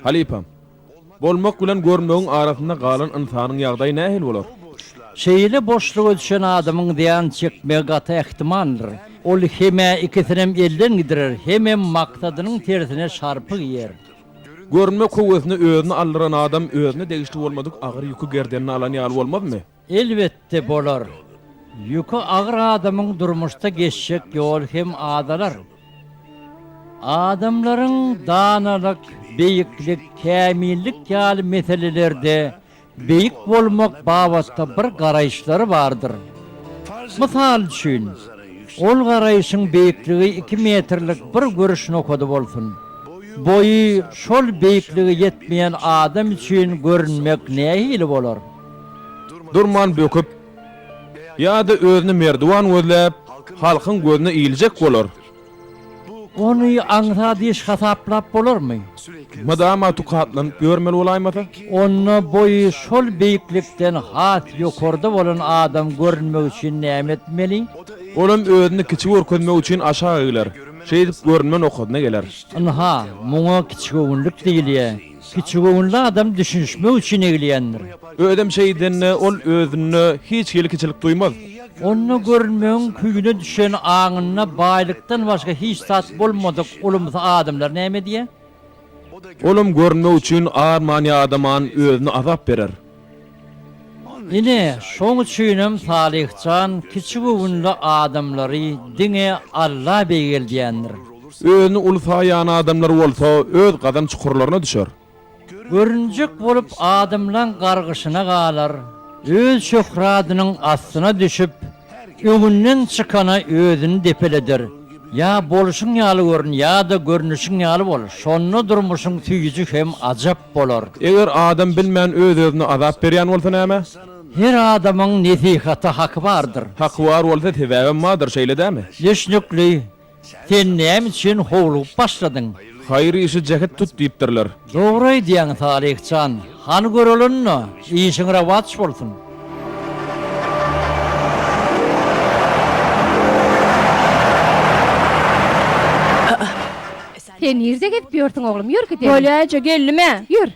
Halypam, bolmak bilen görmegiň arasynda galan ynsanyň ýagdaýy nähili bolar? Şeýle boşluga düşen adamyň zyýan çekmegi gaty ähtimaldyr. Ol hem-ä ikisinem elden gidirer, hemem maksadynyň tersine şarpyk iýer. Görünmek höwesine özüni aldyran adam özüne degişli bolmadyk agyr ýüki gerdenine alan ýaly bolmazmy? Elbetde bolar. Ýüki agyr adamyň durmuşda geçjek ýoly hem azalar. Adamlaryň danalyk, beýiklik, kämillik ýaly meselelerde beýik bolmak babatda bir garaýyşlary bardyr. Mysal üçin, ol garaýşyň beýikligi iki metrlik bir görüş nokady bolsun. Boýy şol beýiklige ýetmeýän adam üçin görünmek nähili bolar? Durman böküp, ýa-da özüne merdiwan gözläp, halkyň gözüne iljek bolar. Ony aňsat iş hasaplap bolarmy? Mydama tukatlanyp ýörmeli bolaýmasa? Onda boýy şol beýiklikden has ýokarda bolan adam görünmek üçin näme etmeli? Olam özüni kiçi görkezmek üçin aşak egler. Şeýdip görünme nokadyna geler. Ynha, muňa kiçigöwünlik diýilýär. Kiçigöwünli adam düşünişmek üçin egilýändir. Özem şeýdende ol özünde hiç hili kiçilik duýmaz. Onda görünmegiň küýüne düşen aňynda baýlykdan başga hiç zat bolmadyk ulumsy adamlar näme edýär? Olam görünmek üçin arman-ýadaman özüne azap berer. Ine, şoň üçinem Salyh jan kiçigöwünli adamlary diňe Alla beýgeldýändir. Özüni uly saýýan adamlar bolsa öz gazan çukurlaryna düşer. Görünjek bolup adamlaň gargyşyna galar, öz şöhradynyň astyna düşüp, öňünden çykana özüni depeleder. Ýa bolşuň ýaly görün, ýa-da görnüşiň ýaly bol, şonda durmuşyň süýji hem ajap bolar. Eger adam bilmän öz-özüne azap berýän bolsa näme? Her adamyň nesihata haky bardyr. Haky bar bolsa sebäbem bardyr, şeýle dämi? Düşnükli. Sen näme üçin howlugyp başladyň? Haýyr işi jähet tut diýipdirler. Dogry aýdýaň Salyh jan. Hany göreli onda, işiň rowaç bolsun. Sen nirde gezip ýörsüň oglum, ýör gidelim. Bolýa eje, geldim-ä. Ýör.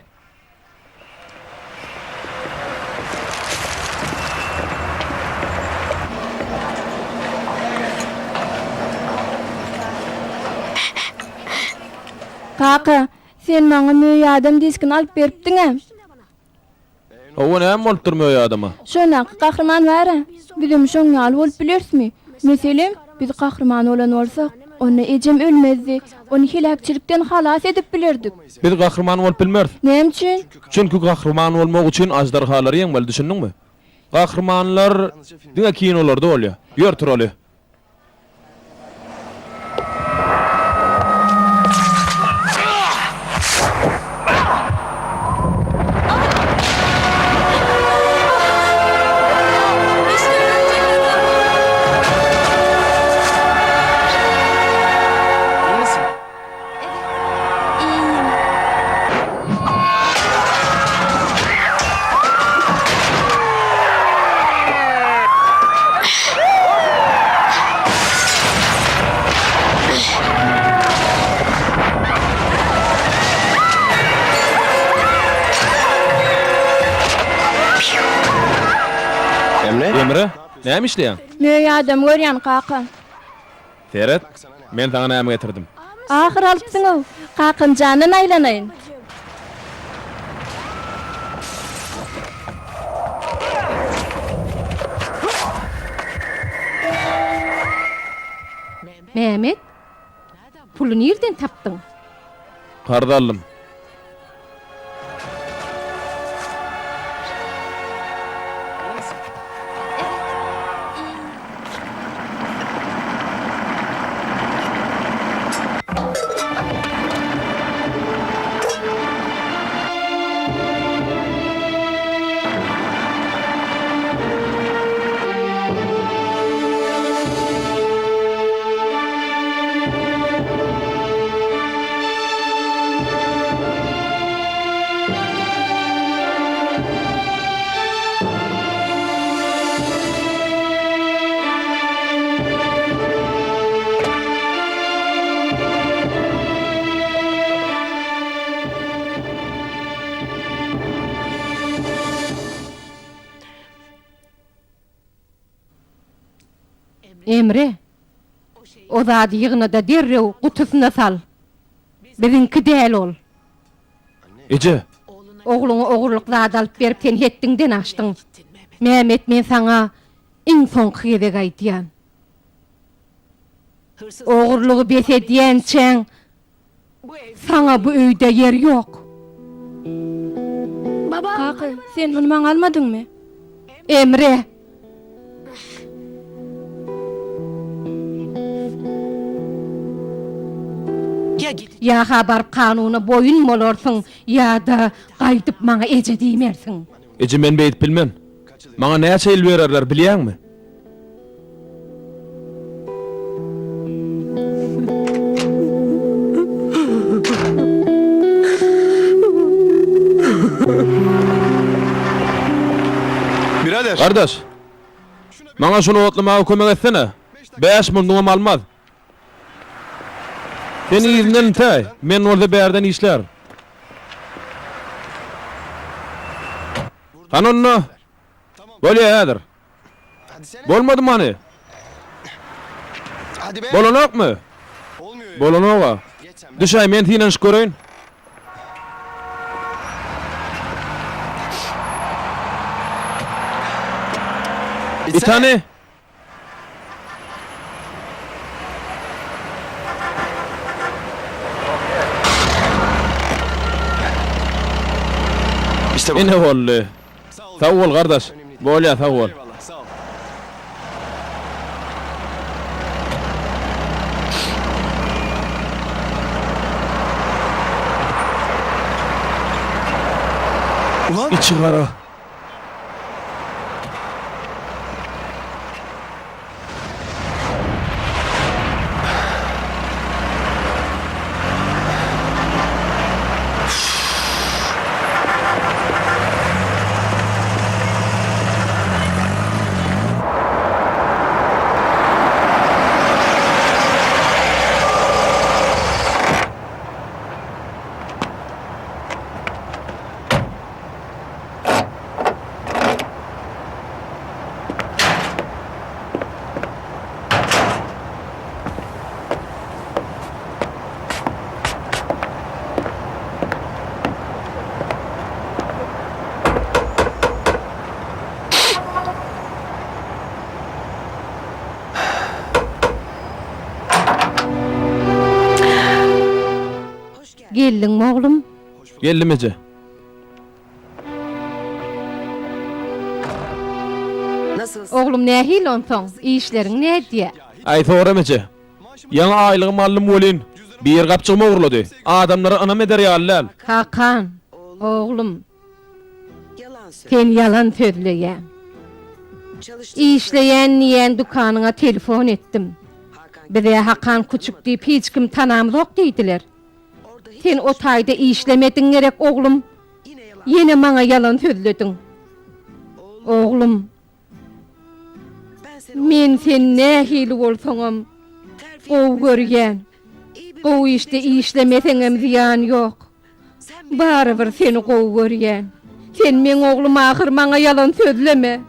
Kaka, sen maňa Möý adam diskini alyp beripdiň-ä. Hawa, näme bolupdyr Möý adama? Şondaky gahryman bar-a. Bizem şoň ýaly bolup bilerismi? Meselem, biz gahryman bolan bolsak, onda ejem ölmezdi, ony heläkçilikden halas edip bilerdik. Biz gahryman bolup bilmeris. Näme üçin? Çünki gahryman bolmak üçin aždarhalary ýeňmeli, düşündiňmi? Gahrymanlar diňe kinolarda bolýar. Ýör turaly. Emre, näme işleýäň? Möý adam görýän kaka. Seret, men saňa näme getirdim. Ahyr alypsyň-ow, kakam jandan aýlanaýyn. Mehmet, puly nirden tapdyň? Karz aldym. Emre, o zady ýygna-da derrew gutusyna sal. Biziňki däl ol. Eje! Ogluňa ogurlyk zat alyp berip sen hetdiňden aşdyň. Mehmet men saňa iň soňky gezek aýdýan. Ogurlygy bes edýänçäň saňa bu öýde ýer ýok. Kaka, sen muny maňa almadyňmy? Emre! Ýa-ha baryp kanuna boýun bolarsyň, ýa-da gaýdyp maňa eje diýmersiň. Eje men beýdip bilmen. Maňa näçe ýyl bererler bilýäňmi? Gardaş, maňa şuny otlamaga kömek etsene. Bäş munduňam almaz. Sen yzyndan intäý, men bolsa bärden işlärin. Hany onda? Bolýa häzir. Bolmadymy hany? Bolanokmy? Bolanok-a. Düşäý, men synanyşyp göreýin. It hany? Ine boldy. Sag bol gardaş. Bolýa sag bol. Içi gara. Geldiňmi oglum? Geldim eje. Oglum nähili onsoň, işleriň nädýä? Aý soram eje. Ýaňy aýlygymy aldym welin, bir gapjygymy ogurlady. Adamlara ynam eder ýaly däl. Hakan, oglum, sen ýalan sözleýäň. Işleýän diýýän dükanyňa telefon etdim. Biz-ä Hakan Küçük diýip hiç kimi tanamzok diýdiler. Sen o taýda işlemediň gerek oglum. Ýene maňa ýalan sözlediň. Oglum, men seni nähili bolsaňam gowy görýän. Gowy işde işlemeseňem zyýan ýok. Barybir seni gowy görýän. Sen meň oglum ahyr maňa ýalan sözleme.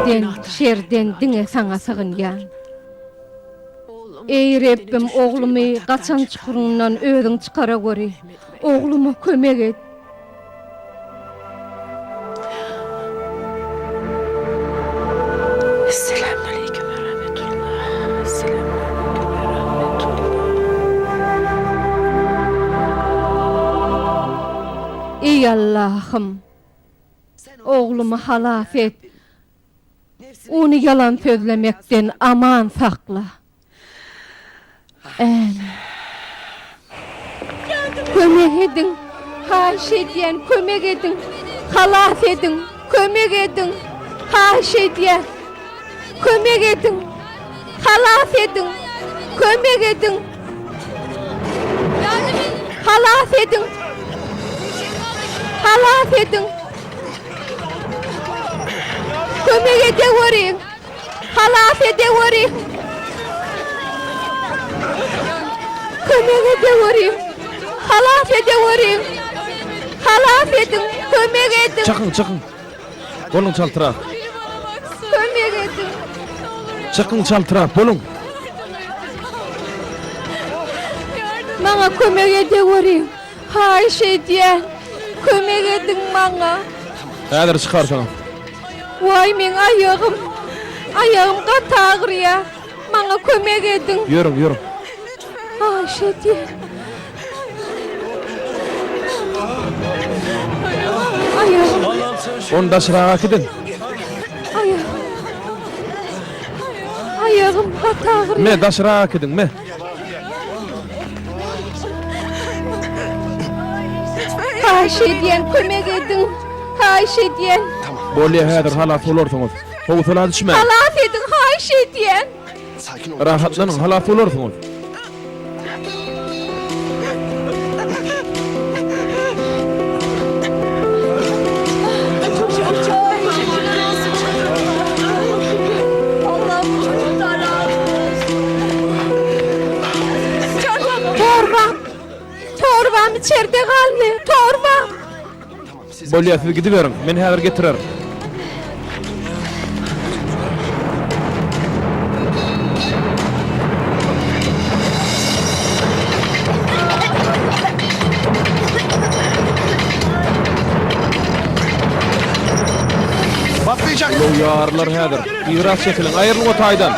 Günäden, şerden diňe Saňa sygynýan. Eý, Rebbim, oglumy gaçan çukuryndan Özüň çykaraweri. Ogluma kömek et. Esselamaleýkum we rahmetullah. Esselamaleýkum we rahmetullah. Eý Allahym! Oglumy halas et. Ony ýalan sözlemekden aman sakla. Ämin. Kömek ediň! Haýyş edýän, kömek ediň! Halas ediň! Kömek ediň! Haýyş edýän! Kömek ediň! Halas ediň! Kömek ediň! Halas ediň! Halas ediň! Kömek edeweriň! Halas edeweriň! Kömek edeweriň! Halas edeweriň! Halas ediň! Kömek ediň! Çykyň, çykyň! Boluň çaltrak! Kömek ediň! Çykyň çaltrak, boluň! Maňa kömek edeweriň! Haýyş edýän, kömek ediň maňa! Häzir çykarsyňyz. Waý, meň aýagym! Aýagym gaty agyrýar. Maňa kömek ediň! Ýörüň, ýörüň. Haýyş edýän. Aýagym. Ony daşraga äkidiň. Aýagym. Aýagym gaty agyrýar. Me, daşraga äkidiň, me. Haýyş edýän, kömek ediň. Haýyş edýän. Bolýa häzir halas bolarsyňyz. Howsala düşmäň. Halas ediň, haýyş edýän. Rahatlanyň, halas bolarsyňyz. Torbam! Torbam içerde galdy! Torbam! Bolýa, siz gidiberiň, men häzir getirerin. Ulag ýarylar häzir. Yzrak çekiliň, aýrylyň o taýdan.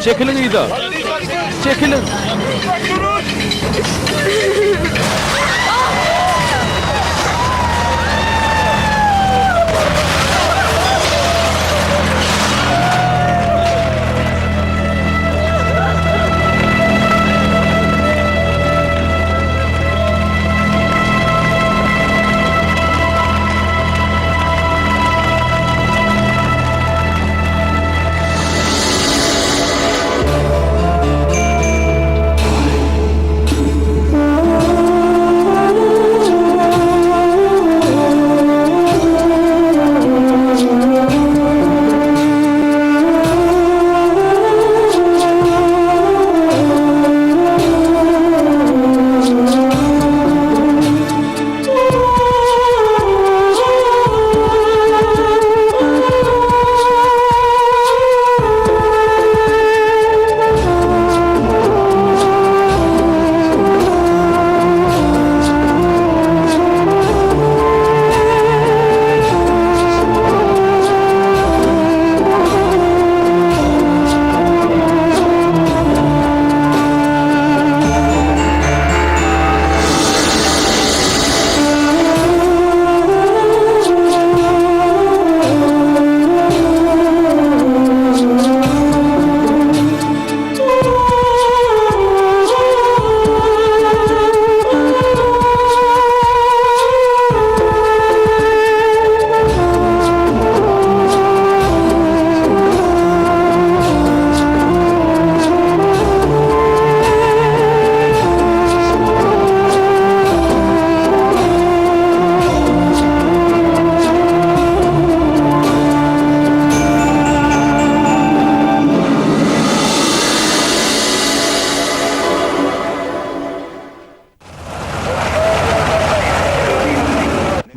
Çekiliň yza. Çekiliň.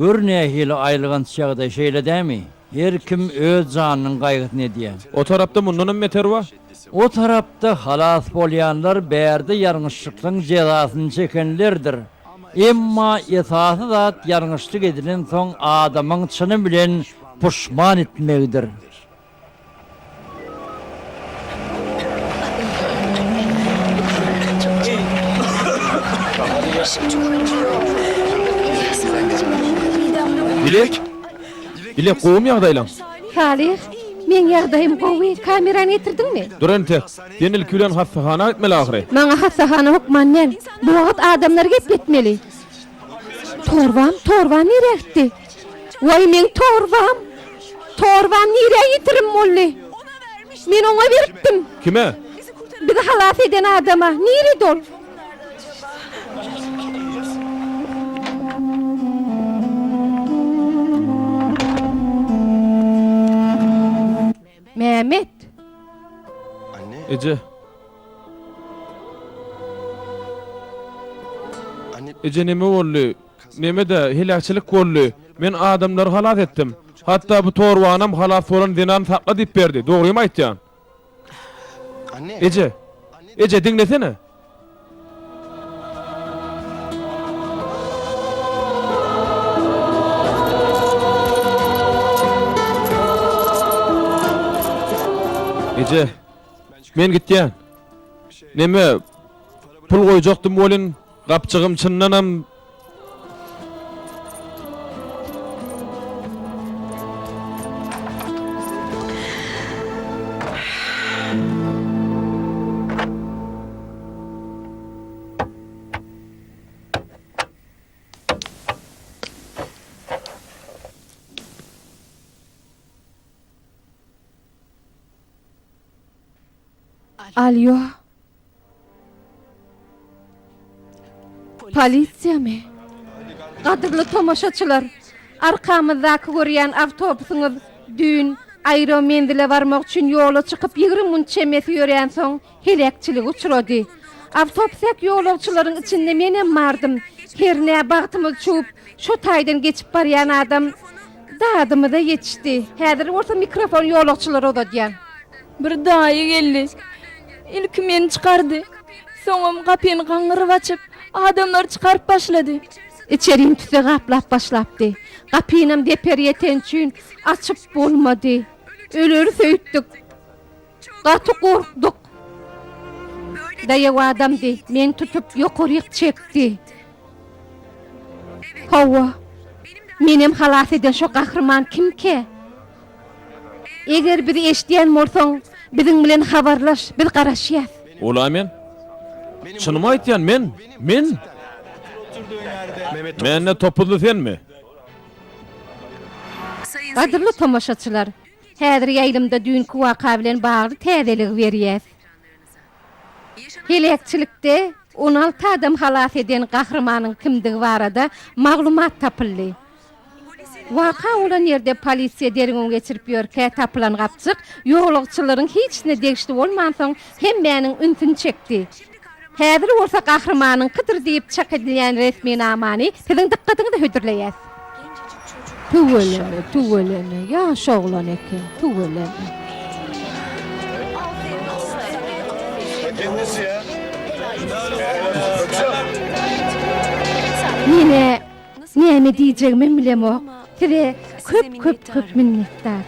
Gör nähili aýylganç ýagdaý, şeýle dämi? Her kim öz janynyň gaýgysyny edýär. O tarapda mundanam beter bar. O tarapda halas bolýanlar bärde ýalňyşlyklyň jezasyny çekenlerdir. Emma esasy zat ýalňyşlyk edilensoň adamyň çyny bilen puşman etmegidir. Dilek! Dilek gowumy ýagdaýlaň? Salyh, meň ýagdaýym gowy, kamerany getirdiňmi? Dur entek, sen ilki bilen hassahana gitmeli ahyry. Maňa hassahana hökman däl. Bu wagt adamlar gelip ýetmeli. Torbam, torbam nirä gitdi? Waý, meň torbam! Torbam nirä ýitirim boldy? Men oňa beripdim. Kime? Bizi halas eden adama. Nirede ol? Mehmet! Eje. Eje neme boldy? Neme-de, heläkçilik boldy. Men adamlary halas etdim. Hatda bu torbanam halas bolan zenan sakla diýip berdi. Dogrymy aýtýan. Eje! Eje, diňlesene! Eje, men gitýän. Neme, pul goýjakdym welin, gapjygym çyndanam Alýo. Polisiýamy? Gadyrly tomaşaçylar, arkamyzdaky görýän awtobusyňyz düýn aeromenzile barmak üçin ýola çykyp 20 minut çemesi ýöränsoň heläkçilige uçrady. Awtobusdaky ýolagçylaryň içinde menem bardym. Hernä bagtymyz çüwüp, şo taýdan geçip barýan adam dadymyza ýetişdi. Häzir bolsa mikrofony ýolagçylara uzadýan. Bir daýy geldi. Ilki meni çykardy. Soňam gapyny gaňryp açyp, adamlary çykaryp başlady. Içerini tüsse gaplap başlapdy. Gapynam zeper ýeteni üçin açyp bolmady. Öleris öýtdük. Gaty gorkduk. Daýaw adamdy. Meni tutup ýokaryk çekdi. Hawa, menem halas eden şo gahryman kimkä? Eger bizi eşidýän bolsaň, biziň bilen habarlaş, biz garaşýas. Ol-a men. Çynymy aýtýan, men! Men! Mende topuzly senmi? Gadyrly tomaşaçylar, häzir ýaýlymda düýnki waka bilen bagly täzeligi berýäs. Heläkçilikde 16 adam halas eden gahrymanyň kimdigi barada maglumat tapyldy. Waka bolan ýerde polisiýa derňew geçirip ýörkä tapylan gapjyk ýolagçylaryň hiçisine degişli bolmansoň hemmäniň ünsüni çekdi. Häzir bolsa gahrymanyňkydyr diýip çak edilýän resminamany siziň dykgatyňyza hödürleýäs. Tüweleme, tüweleme, ýaş oglan eken, tüweleme. Menä näme diýjegimem bilemok. Size köp köp köp minnetdar.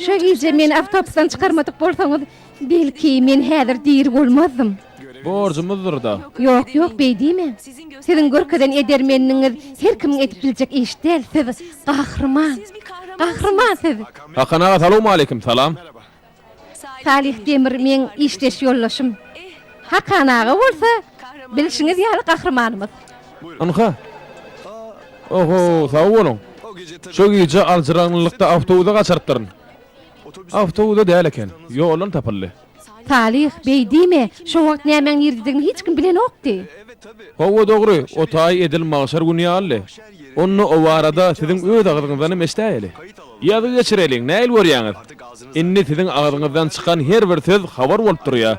Şo gije meni awtobusdan çykarmadyk bolsaňyz, belki men häzir diri bolmazdym. Borjumyzdyr-da. Ýok, ýok, beý diýmäň. Siziň görkezen edermenligiňiz her kimiň edip biljek işi däl. Siz gahryman. Gahryman siz. Hakan aga salowmaleýkim, salam. Salyh Demir meň işdeş ýoldaşym. Hakan aga bolsa, bilşiňiz ýaly gahrymanymyz. Ynha. Oho, sag boluň. Şo gije aljyraňlylykda awtobusa gaçyrypdyryn. Awtobus-a däl eken, ýoldan tapyldy. Salyh, beý diýme, şo wagt nämäň nirededigini hiç kim bilenokdy. Hawa, dogry, o taý edil magşar güni ýalydy. Onda o barada siziň öz agzyňyzdanam eşidäýeli. Ýazgy geçireliň, nähili görýäňiz? Indi siziň agzyňyzdan çykan her bir söz habar bolup durýar.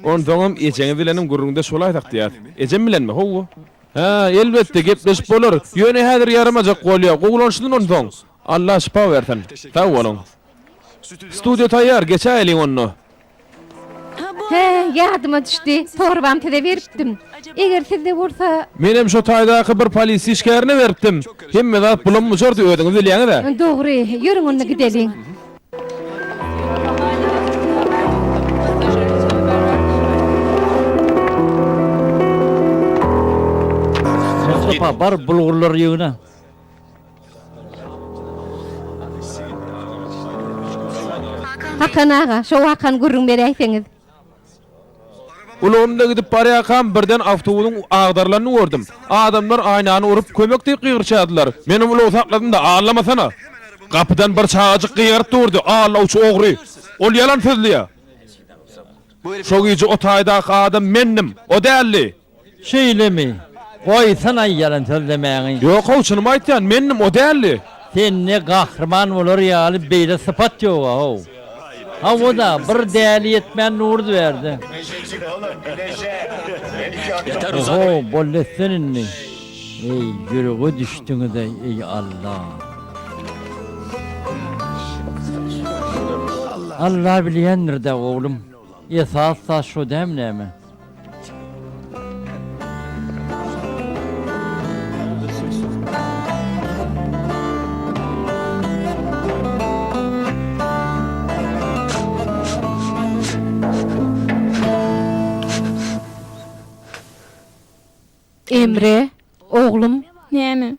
Onsoňam ejeňiz bilenem gürrüňdeş bolaýsak diýýäs. Ejem bilenmi? Hawa. Hä, elbetde, gepleşip bolar. Ýöne häzir ýaramajak bolýar. Gowulanşyn onsoň. Alla şypa bersin. Sag boluň. Studiýa taýýar, geçäýeliň onda. Hä, ýadyma düşdi, torbamy size beripdim. Eger sizde bolsa. Menem şo taýdaky bir polisiýa işgärine beripdim. Hemme zat bulam-bujardy, özüňiz bilýäňiz-ä. Dogry, ýörüň onda gideliň. Mustapa, bar bulgurlary ýygna. Hakan aga, şo wakany gürrüň beräýseňiz. Ulagymda gidip barýarkam, birden awtobusyň agdarylanyny gördüm. Adamlar aýnany urup, kömek diýip gygyryşýardylar. Menem ulagy sakladym-da, Allamasana! Gapydan bir çagajyk gygyryp durdy, Allawçy ogry! Ol ýalan sözleýär. Şo gije o taýdaky adam mendim, o däldi. Şeýlemi? Goýsana ýalan sözlemäňi. Ýok-ow, çynymy aýtýan, mendim, o däldi. Sende gahryman bolar ýaly beýle sypat ýog-a-how. Hawa-da, bir däli ýetmän durdy bärde. Oho, boldy etsen indi. Eý, ýürege düşdüňiz-eý, eý Alla. Alla bilýändir-dä, oglum. Esasy zat şo dämi näme? Emre, oglum. Näme?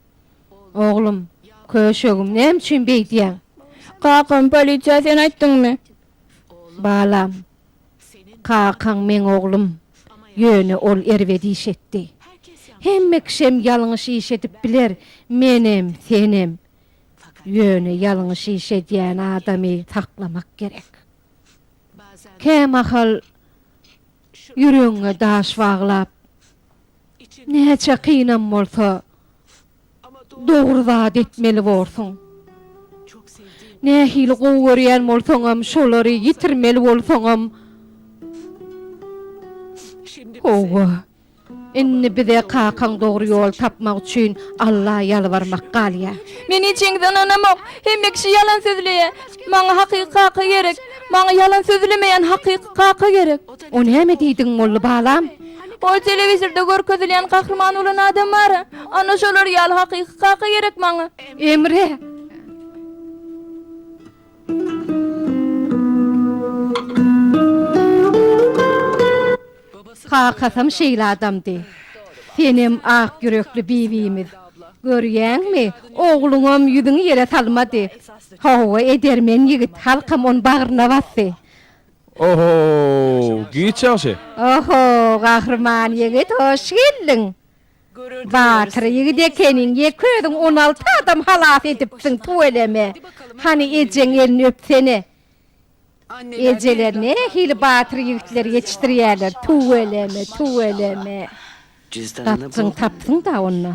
Oglum, köşegim, näme üçin beýdýäň? Kakam, polisiýa sen aýtdyňmy? Balam, Kakaň meň oglum, ýöne ol erbet iş etdi. Hemme kişem ýalňyş iş edip biler, menem, senem. Ýöne ýalňyş iş edýän adamy saklamak gerek. Kämahal ýüregiňe daş baglap, näçe kynam bolsa, Dogry zat etmeli borsuň. Nähili gowy görýän bolsaňam, şolary ýitirmeli bolsaňam. Hawa, indi bize kakaň dogry ýol tapmak üçin Alla ýalbarmak galýar. Men hiçiňize ynanamok. Hemme kişi ýalan sözleýär. Maňa hakyky kaka gerek. Maňa ýalan sözlemeýän hakyky kaka gerek. O näme diýdigiň boldy, balam? Ol telewizorda görkezilýän gahryman bolan adam bar-a. Ana şolar ýaly hakyky kaka gerek maňa. Emre! Kakasam şeýle adamdy. Senem ak ýürekli bibimiz. Görýäňmi, ogluňam ýüzüňi ýere salmady. Hawa, edermen ýigit, halkam ony bagryna basdy. Oho, giç ýagşy. Oho, gahryman ýigit, hoş geldiň. Batyr ýigit ekeniň, ýeke özüň 16 adam halas edipsiň, tüweleme. Hany ejeň elini öpsene. Ejeler nähili batyr ýigitleri ýetişdirýärler, tüweleme, tüweleme. Gapjyň tapsyň-da onda.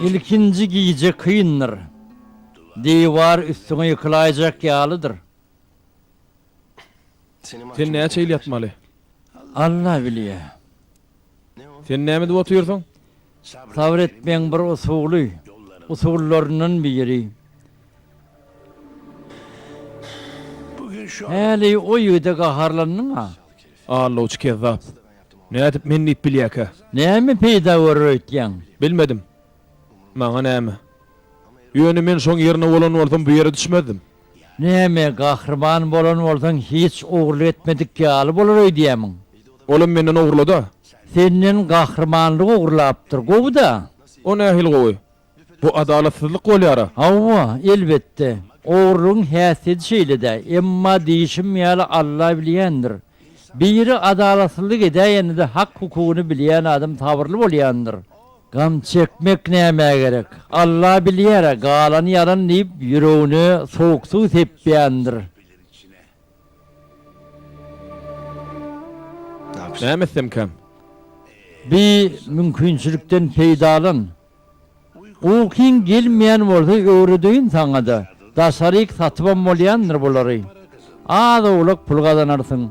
Ilkinji gije kyndyr. Diwar üstüňe ýykylaýjak ýalydyr. Sen näçe ýyl ýatmaly? Alla bilýär. Sen näme edip otyrsyň? Sabyr etmegiň bir usuly, usullaryndan biri. Häli o ýigide gaharlandyň-a? Allawçy kezzap. Nädip men diýip bilýäkä? Näme peýda görer öýtýäň? Bilmedim. Maňa näme? Ýöne men şoň ýerine bolan bolsam bu ýere düşmezdim. Näme, gahryman bolan bolsaň hiç ogurlyk etmedik ýaly bolar öýdýämiň? Olam menden ogurlady-a. Senden gahrymanlyk ogurlapdyr. Gowy-da. O nähili gowy? Bu adalatsyzlyk bolýar-a. Hawa, elbetde. Ogurlygyň häsiýeti şeýle-dä. Emma diýşim ýaly Alla bilýändir. Biri adalatsyzlyk edäýende-de hak-hukugyny bilýän adam sabyrly bolýandyr. Gam çekmek nämä gerek? Alla bilýär-ä, galany ýalan diýip, ýüregine sowuk suw sepýändir. Näme etsemkäm? Bi mümkinçilikden peýdalan. Ukyň gelmeýän bolsa öwredeýin saňa-da. Daşaryk satybam bolýandyr bulary. Az-owlak pul gazanarsyň.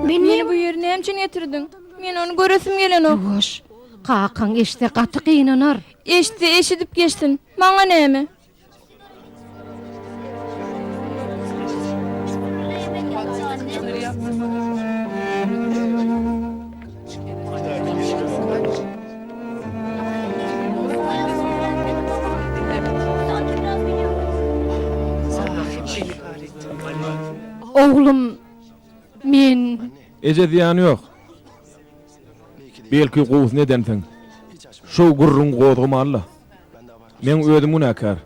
Meni bu ýere näme üçin getirdiň? Men ony göresim gelenok. Ýuwaş. Kakaň eşitse gaty gynanar. Eşitse eşidip geçsin. Maňa näme? Oglum, men. Eje zyýany ýok. Belki gowusyny edensiň. Şo gürrüňi gozgamaly-la. Meň özüm günäkär.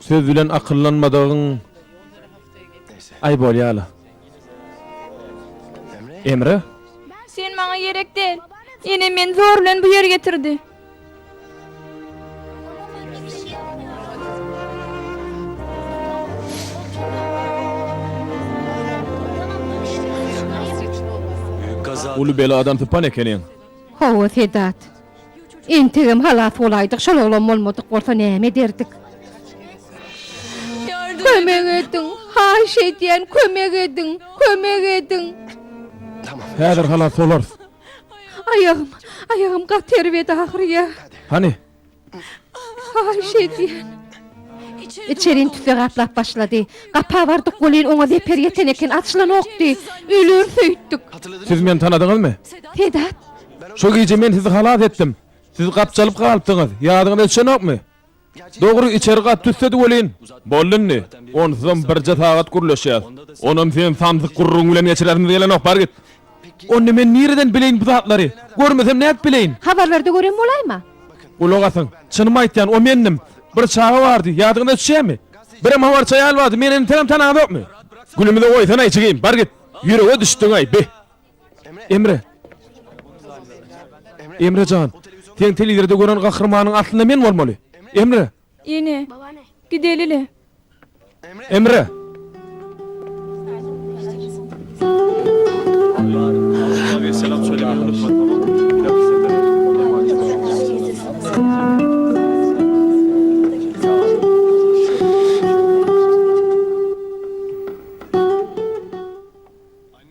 Söz bilen akyllanmadygyň Aý bolýa-la. Emre? Sen maňa gerek däl. Enem meni zor bilen bu ýere getirdi. Uly beladan sypan ekeniň. Hawa, Sedat. Entegem halas bolaýdyk, şol oglan bolmadyk bolsa näme ederdik? Kömek ediň, haýyş edýän, kömek ediň, kömek ediň! Häzir halas bolarys. Aýagym, aýagym gaty erbet agyrýar. Hany? Haýyş edýän. Içerini tüsse gaplap başlady. Gapa bardyk welin oňa zeper ýeten eken, açylanokdy. Öleris öýtdük. Siz meni tanadyňyzmy? Sedat. Şo gije men sizi halas etdim. Siz gapjalyp galypdyňyz. Ýadyňyza düşenokmy? Dogry, içeri gaty tüssedi welin, boldy indi. Onsuzam birje sagat gürleşýäs. Onam sen samsyk gürrüň bilen geçiresimiz gelenok, bar git. Onda men nireden bileýin bu zatlary? Görmesem nädip bileýin? Habarlarda gören bolaýma? Gulak asyň, çynymy aýtýan, o mendim. Bir çaga bardy, ýadyňyza düşýärmi? Birem habarçy aýal bardy, meni entegem tanaňyzokmy? Gülümizi goýsana, jigim, bar git. Ýürege düşdüň-aý, bi. Emre. Emre jan, seň telewizorda gören gahrymanyň aslynda men bolmaly. Emre. Ene, gideli-le. Emre.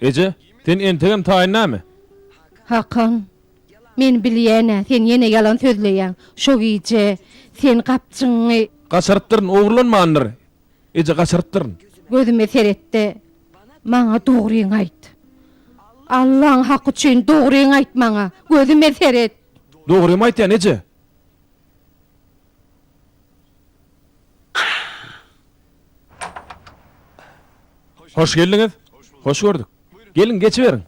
Eje, sen entegem taýyn dälmi? Hakan, men bilýän-ä, sen ýene ýalan sözleýäň. Şo gije sen gapjygyňy. Gaçyrypdyryn, ogurlanmandyr. Eje, gaçyrypdyryn. Gözüme seret-de, maňa dogryňy aýt. Allaň haky üçin dogryňy aýt maňa. Gözüme seret. Dogrymy aýtýan, eje. Hoş geldiňiz. Hoş gördük. Geliň, geçiberiň.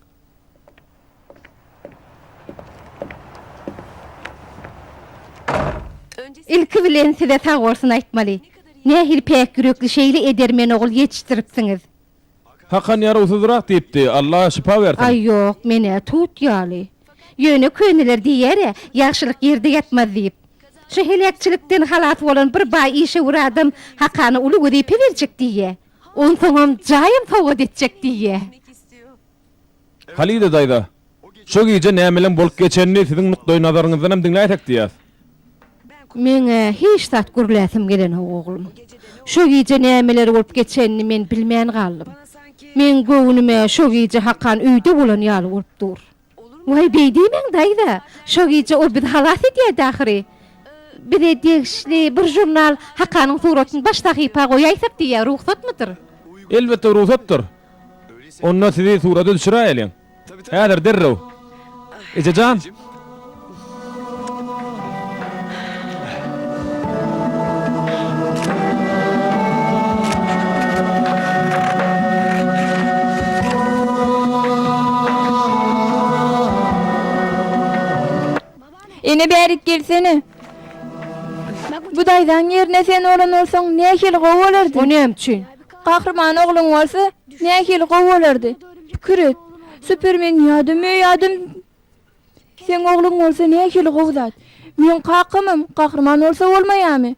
Ilki bilen size sag bolsun aýtmaly. Nähili päk ýürekli şeýle edermen ogul ýetişdiripsiňiz. Hakan ýarawsyzrak diýipdi. Alla şypa bersin. Aý ýok, men-ä tut ýaly. Ýöne köneler diýýär-ä, ýagşylyk ýerde ýatmaz diýip. Şu heläkçilikden halas bolan bir baý işewür adam Hakana uly wezipe berjek diýýä. Onsoňam jaýam sowgat etjek diýýä. Halide daýza, şo gije nämeleň bolup geçenini siziň nukdaý-nazaryňyzdanam diňläýsek diýýäs. Meň-ä hiç zat gürläsim gelenok, oglum. Şo gije nämeler bolup geçenini men bilmän galdym. Meň göwnüme şo gije Hakan öýde bolan ýaly bolup dur. Waý, beý diýmäň, daýza. Şo gije ol bizi halas edýärdi ahyry. Bize degişli bir žurnal Hakanyň suratyny baş sahypa goýaýsak diýýär, rugsatmydyr? Elbetde rugsatdyr. Onda sizi surata düşüräýeliň. Häzir derrew. Eje jan! Ene bärik gelsene. Bu daýzaň ýerine sen bolan bolsaň nähili gowy bolardy. O näme üçin? Gahryman ogluň bolsa nähili gowy bolardy. Pikir et. Supermen ýa-da möý adam seň ogluň bolsa nähili gowy zat. Meň kakamam gahryman bolsa bolmaýamy?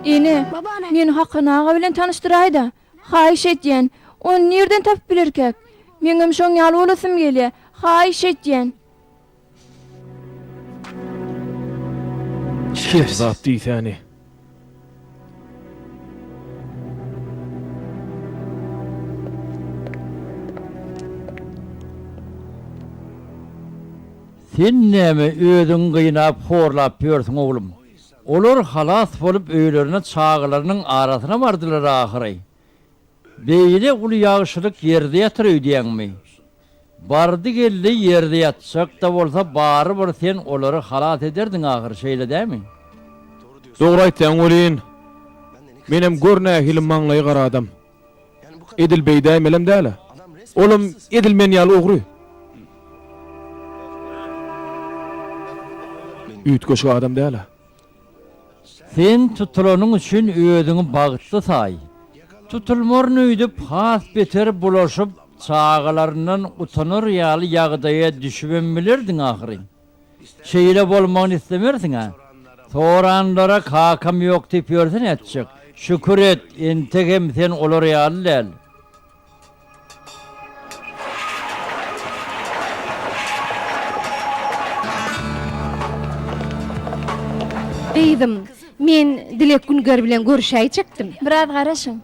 Ene, meni Hakan aga bilen tanyşdyraý-da, haýyş edýän. Ony nirden tapyp bilerkäk? Meňem şoň ýaly bolasym gelýär. Haýyş edýän. Kezzap diýsäni. Sen näme özüňi gynap horlap ýörsüň oglum. Olar halas bolup öýlerine çagalarynyň arasyna bardylar ahyry. Beýle uly ýagşylyk ýerde ýatyr öýdýäňmi? Bardy-geldi ýerde ýatjak-da bolsa barybir sen olary halas ederdiň ahyry, şeýle dämi? Dogry aýtýaň welin, menem gör nähili maňlaýy gara adam. Edil beýdäýmelem däl-ä. Olam edil men ýaly ogry. Üýtgeşik adam däl-ä. Sen tutulanyň üçin özüňi bagtly saý. Tutulmaryn öýdüp has beter bulaşyp, çagalaryndan utanar ýaly ýagdaýa düşübem bilerdiň ahyry. Şeýle bolmagyny islemersiň-ä. Soranlara kakam ýok diýip ýörse nätjek? Şükür et, entegem sen olar ýaly däl. Gyzym, men Dilek Günger bilen görüşäýjekdim. Biraz garaşyň.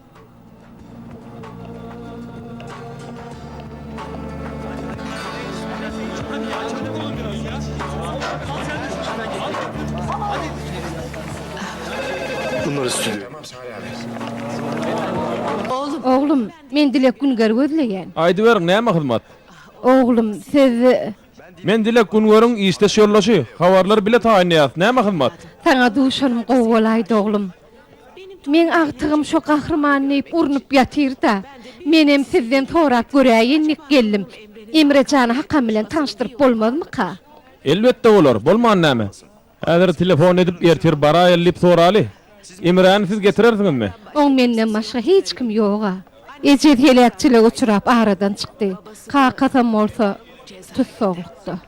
Oglum, men Dilek Güngeri gözleýän. Aýdyberiň, näme hyzmat? Oglum, siz. Men Dilek Güngeriň işdeş ýoldaşy. Habarlary bile taýynlaýas. Näme hyzmat? Saňa duşanym gowy bolaýdy, oglum. Meň agtygym şo gahryman diýip urnup ýatyr-da. Menem sizden sorap göräýin diýip geldim. Emre jany Hakan bilen tanyşdyryp bolmazmyka? Elbetde bolar. Bolman näme? Häzir telefon edip ertir baraýaly diýip soraly. Emräni siz getirersiňizmi? Oň menden başga hiç kimi ýog-a. Ejesi heläkçilige uçrap aradan çykdy. Kakasam bolsa tussaglykda.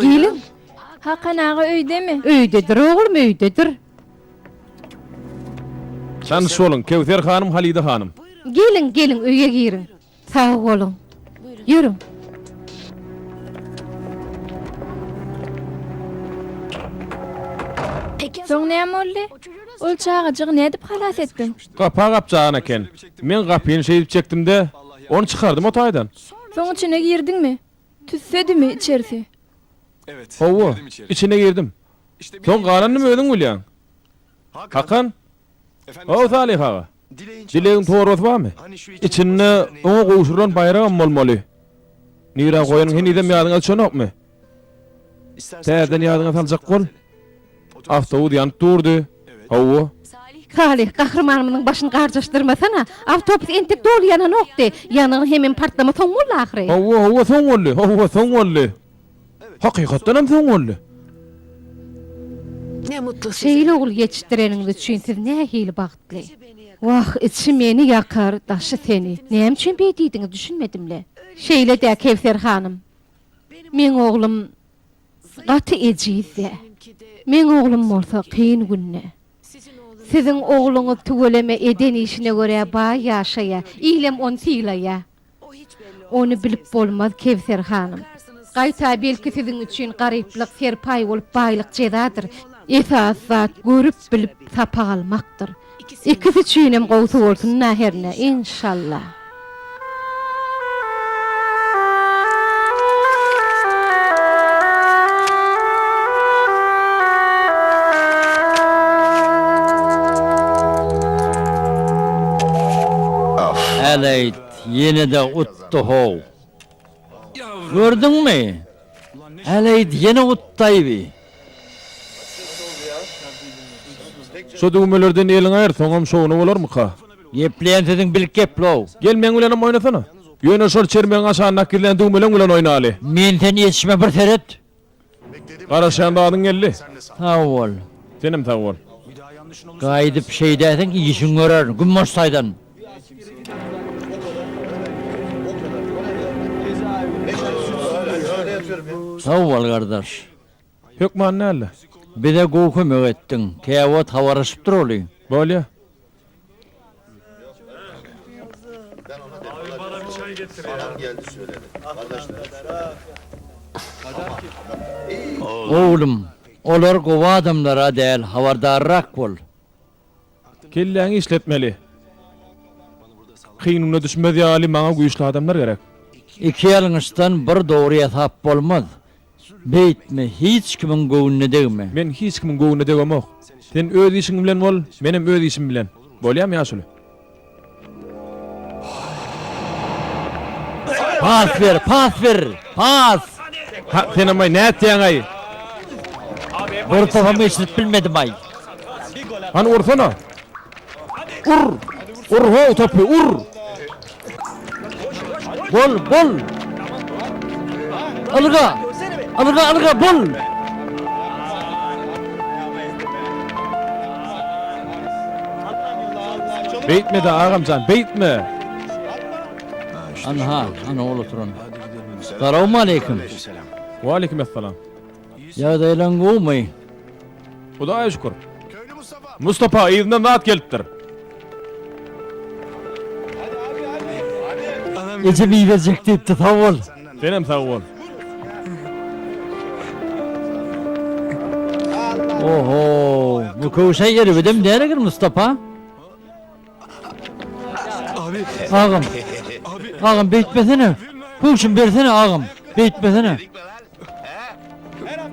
Geliň. Hakan aga öýdemi? Öýdedir oglum, öýdedir. Tanyş boluň, Kewser hanym, Halida hanym. Geliň, geliň, öýe giriň. Sag boluň. Ýörüň. Soň näme boldy? Ol çagajygy nädip halas etdiň? Gapa gapjagan eken. Men gapyny şeýdip çekdim-de, ony çykardym o taýdan. Soň içine girdiňmi? Tüssedimi içerisi? Hawa, içine girdim. Soň galanyny özüň bilýäň. Hakan? Hawa, Salyh aga. Dilegiň torbasy barmy? Içinde oňa gowşurylan baýragam bolmaly. Nirä goýanyň henizem ýadyňa düşenokmy? Täzeden ýadyňa saljak bol. Awtobus ýanyp durdy. Hawa. Salyh, gahrymanymyzyň başyny garjaşdyrmasana. Awtobus entek doly ýananokdy. Ýangyny hemem partlama soň boldy ahyry. Hawa, hawa, soň boldy. Hawa, soň boldy. Hakykatdanam soň boldy. Şeýle ogul ýetişdireniňiz üçin siz nähili bagtly. Wah, içi meni ýakar, daşy seni. Näme üçin beý diýdiňiz, düşünmedim-le. Şeýle-dä, Kewser hanym. Meň oglum gaty ejizdi. Meň oglum bolsa kyn günde. Siziň ogluňyz tüweleme eden işine görä baý ýaşaýa, ilem ony sylaýa. Ony bilip bolmaz, Kewser hanym. Gaýta belki siziň üçin garyplyk serpaý bolup baýlyk jezadyr. Esasy zat görüp-bilip sapak almakdyr. Ikisi üçinem gowsy bolsun-da hernä, enşalla. Äleýt, ýene-de utdy-how. Gördüňmi? Äleýt, ýene utdaý bi. Şo düwmelerden eliňi aýyr, soňam şowuna bolarmyka? Gepleýän sözüň bilip geple-ow. Gel meň bilenem oýnasana. Ýöne şol çermegiň aşagyndaky gizlän düwmeleň bilen oýnaly. Men seni ýetişme bir seret. Garaşýan zadyň geldi. Sag bol. Senem sag bol. Gaýdyp şeýdäýseň işiňi görerin. Güm boş taýdan. Sag bol gardaş. Hökman däldi. Bize gowy kömek etdiň. Käwagt habarlaşyp duraly. Bolýa. Oglum, olar gowy adamlar-a däl, habardarrak bol. Kelläňi işletmeli. Kyn güne düşmez ýaly maňa güýçli adamlar gerek. Iki ýalňyşdan bir dogry ýasap bolmaz. Beýtme, hiç kimiň göwnüne degme. Men hiç kimiň göwnüne degemok. Sen öz işiň bilen bol, menem öz işim bilen. Bolýamy, ýaşuly? Pas ber, pas ber, pas! Ha, senem-aý, nätýäň-aý? Bir topam geçirip bilmedim-aý. Hany ursana. Ur! Ur how topy, ur! Bol, bol! Ylga! Ylga, ylga, bol! Beýtme-de, agam jan, beýtme! Anha, ana ol oturan. Salowmaleýkim. Waleýkim essalam. Ýagdaýlaň gowumy? Hudaýa şükür. Mustapa, yzyndan zat gelipdir. Ejem iberjek diýipdi, sag bol. Senem sag bol. Oho, bu köwşe erbedem däl eken Mustapa. Agam. Agam beýtmesene. Köwşüm bersene agam. Beýtmesene.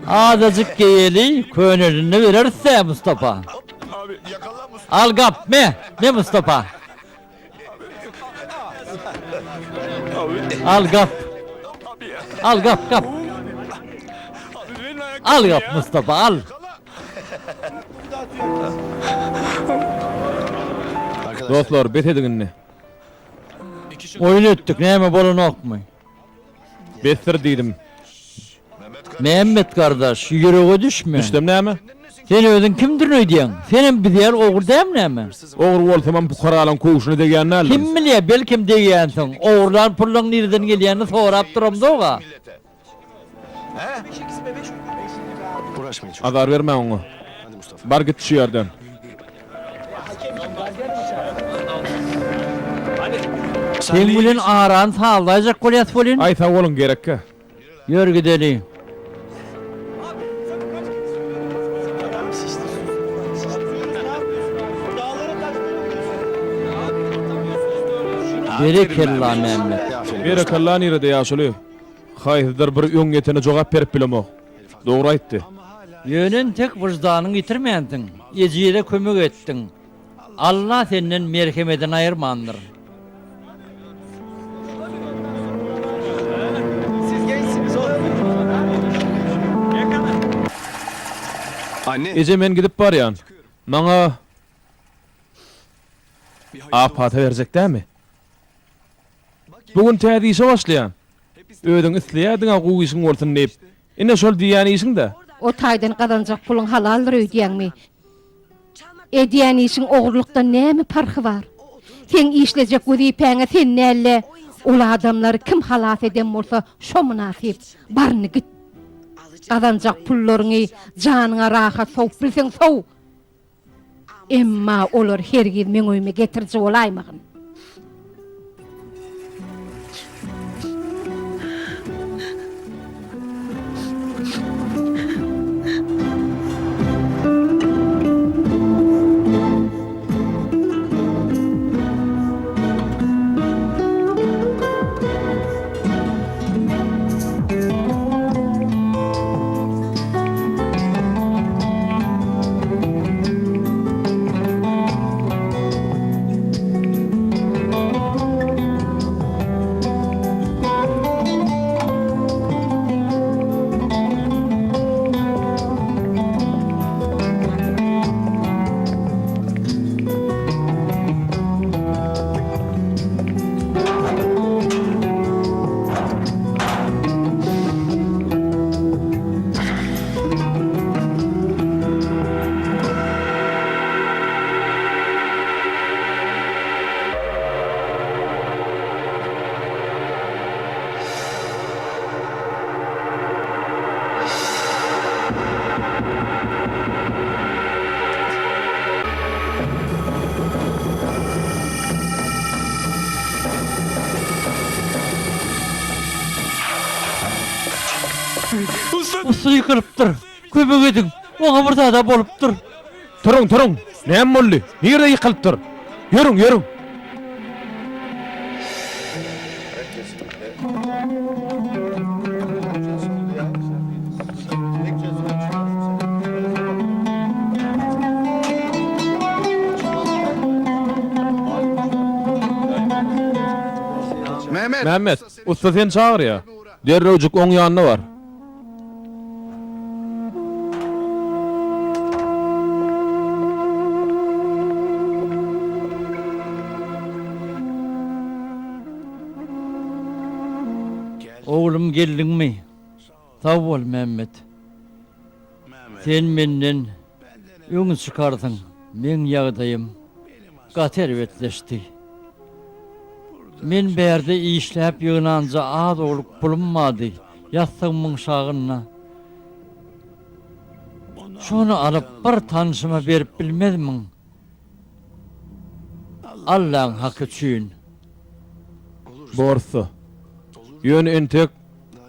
Azajyk geýeli, könelini bereris-dä Mustapa. Al gap, me, me Mustapa. Al gap. Al gap, gap. Al gap Mustapa, al. Dostlar, bes ediň indi. Oýun etdik, näme bolanokmy? Besdir diýdim. Mämmet gardaş, ýürege düşme. Düşsem näme? Sen özüň kimdirin öýdýäň? Senem biz ýaly ogry dälmi näme? Ogry bolsamam pukaralaň köwşüne degýän däldim. Kim bilýär, belkem degýänsiň. Ogurlan pullaň nireden gelýänini sorap duramzog-a. Azar bermäň oňa. Bar git şu ýerden. Seň bilen arany sazlaýjak bolýas welin. Aý sag boluň gerekkä. Ýör gideli. Berekella Mämmet. Berekella nirede ýaşuly? Haýsydyr bir öňýetene jogap berip bilemok. Dogry aýtdy. Ýöne entek wyždanyňy ýitirmänsiň, ejize kömek etdiň. Alla senden merhemedini aýyrmandyr. Eje men gidip barýan. Maňa ak pata berjek dämi? Bu gün täze işe başlaýan. Özüň isleýärdiň-ä gowy işiň bolsun diýip. Ine şol diýýän işiň-dä. O taýdan gazanjak puluň halaldyr öýdýäňmi? Edýän işiň ogurlykdan näme parhy bar? Seň işlejek wezipäňe sen däl-de, ol adamlary kim halas eden bolsa, şo mynasyp. Bar indi git. Gazanjak pullaryňy janyňa rahat sowup bilseň sow. Emma olar hergiz meň öýüme getiriji bolaýmagyn. Ussa ýykylypdyr. Kömek ediň. Oňa bir zad-a bolupdyr. Turuň, turuň! Näme boldy? Nirede ýykylypdyr? Ýörüň, ýörüň! Mämmet, ussa seni çagyrýar. Derrewjik oň ýanyna bar. Oglum geldiňmi? Sag bol, Mämmet. Sen menden öň çykarsyň, meň ýagdaýym gaty erbetleşdi. Men bärde işläp ýygnanja az-owluk pulum bardy, ýassygymyň şagynda. Şony alyp bir tanşyma berip bilmezmiň? Allaň haky üçin. Borsa. Ýöne entek